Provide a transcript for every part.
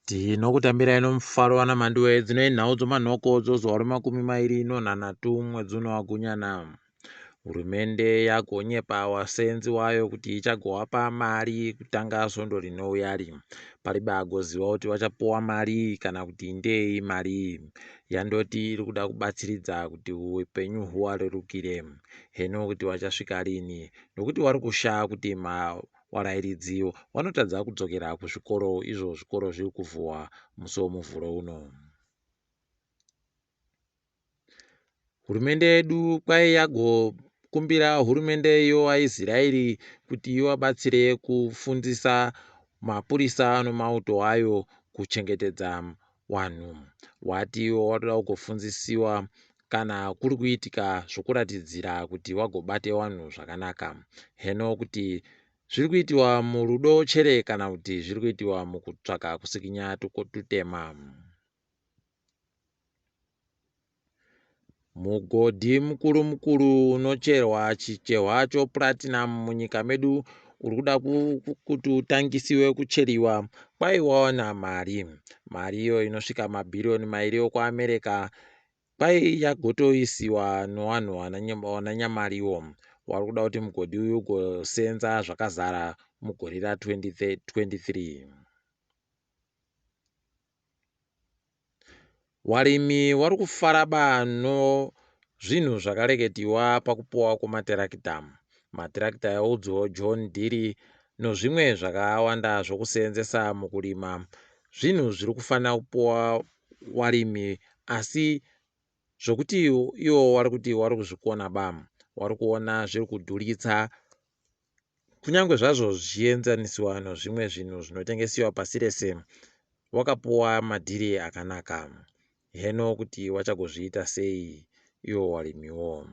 Tinokutambirai nomufaro vana Mhanduwe dzino inhau dzomanhoko dzozuva remakumi mairi nonhanhatu mwedzi uno waGunyana. Hurumende yagonyepa wasenzi wayo kuti ichagowapa mari kutanga svondo rinouyari. Paribe agoziva kuti vachapuwa marii kana kuti ndeyei mari iyi. Yandoti iri kuda kubatsiridza kuti upenyu huwarerukire. Heno kuti vachasvika rini nokuti wari kushaa kuti warairidzi wanotadza kudzokera kuzvikoro izvo zvikoro zviri kuvhuwa musi weMuvhuro uno. Hurumende yedu kwai yagokumbira hurumende yewaIzirairi kuti iwabatsire kufundisa mapurisa nomauto ayo kuchengetedza wanhu. Wati iwo watoda kugofundzisiwa kana kuri kuitika zvokuratidzira kuti wagobate wanhu zvakanaka. Heno kuti zviri kuitiwa murudo chere kana kuti zviri kuitiwa mukutsvaka kusikinya tutema. Mugodhi mukuru mukuru unocherwa chicherwa chopuratinum munyika medu uri kuda kuti utangisiwe kucheriwa kwai wawana mari. Mari iyo inosvika mabhiriyoni mairi okuAmerica kwai yagotoisiwa nowanhu wananyamariwo. Wari kuda kuti mugodhi uyu ugosenza zvakazara mugore ra2023. Warimi wari kufaraba nozvinhu zvakareketiwa pakupuwa kwomatirakita. Matirakita eudzi hwoJohn Deere nozvimwe zvakawanda zvokuseenzesa mukurima zvinhu zviri kufanira kupuwa warimi asi zvokuti iwo wari kuti wari kuzvikona ba. Wari kuona zviri kudhuritsa Kunyange zvazvo zvichienzanisiwa nozvimwe zvinhu zvinotengesiwa pasi rese, wakapuwa madhiri akanaka. Heno kuti wachagozviita sei iwo warimiwo.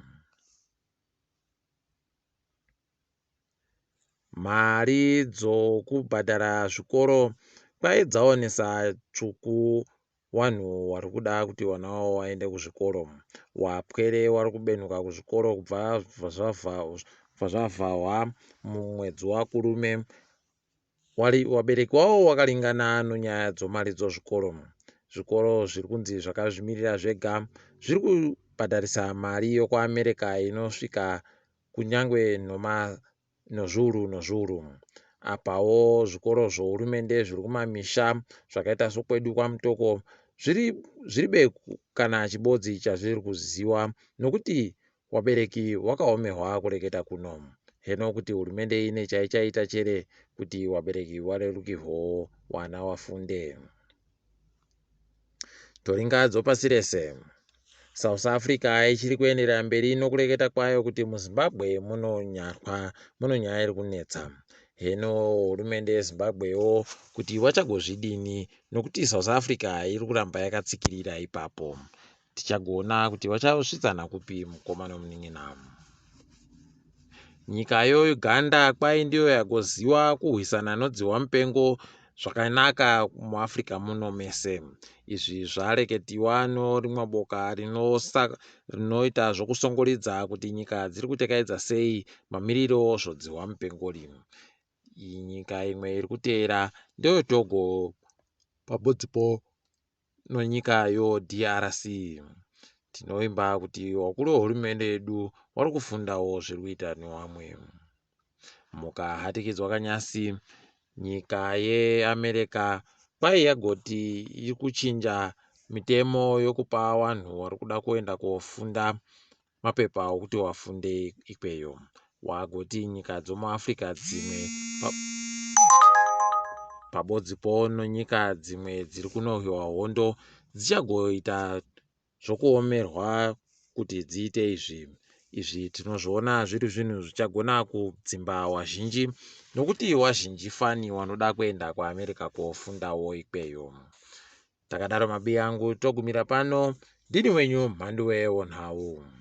Mari dzokubhadhara zvikoro kwai dzaonesa tsvuku Wanhu wari kuda kuti wana wawo waende kuzvikoro. Wapwere wari kubenhuka kuzvikoro kubva zvavhahwa mumwedzi waKurume. Wari wabereki wawo wakaringana nonyaya dzomari dzozvikoro. Zvikoro zviri kunzi zvakazvimirira zvega zviri kubhadharisa mari yokuAmerica inosvika kunyangwe noma nozviuru nozviuru. Apawo zvikoro zvohurumende zviri kumamisha zvakaita sokwedu kwaMutoko zviri zviribe kana chibodzi chazviri kuziwa nokuti wabereki wakaomerwa kureketa kuno. Heno kuti hurumende ine chaichaita chere kuti wabereki warerukirwewo wana wafunde. Toringa dzopasi rese. South Africa ichiri kuenderera mberi nokureketa kwayo kuti muZimbabwe munonyarwa munonyaya iri kunetsa. Heno hurumende yeZimbabwewo kuti vachagozvidini nokuti South Africa iri kuramba yakatsikirira ipapo. Tichagoona kuti vachasvitsana kupi mukoma nomunin'ina. Nyika yoUganda kwai ndiyo yagoziwa kuhwisana nodzihwa mupengo zvakanaka muAfrica muno mese. Izvi zvareketiwa norimwe boka rinoita zvokusongoridza kuti nyika dziri kutekaidza sei mamiriro ozvodzihwa mupengo rino. Nyika imwe iri kuteera ndeyeTogo pabodzipo nonyika yoDRC. Tinovimba kuti wakuru wehurumende yedu wari kufundawo zviri kuita newamwe. Mukahatikidzwa kanyasi, nyika yeAmerica kwai yagoti iri kuchinja mitemo yokupa wanhu wari kuda kuenda kofunda mapepa okuti wafunde ikweyo. Wagoti nyika dzomuAfrica dzimwe pabodzipo nonyika dzimwe dziri kunohwiwa hondo dzichagoita zvokuomerwa kuti dziite izvi. Izvi tinozviona zviri zvinhu zvichagona kudzimba wazhinji nokuti wazhinji fani wanoda kuenda kuAmerica kofundawo ikweyo. Takadaro mabiya angu togumira pano. Ndini wenyu Mhanduwe Wonhau.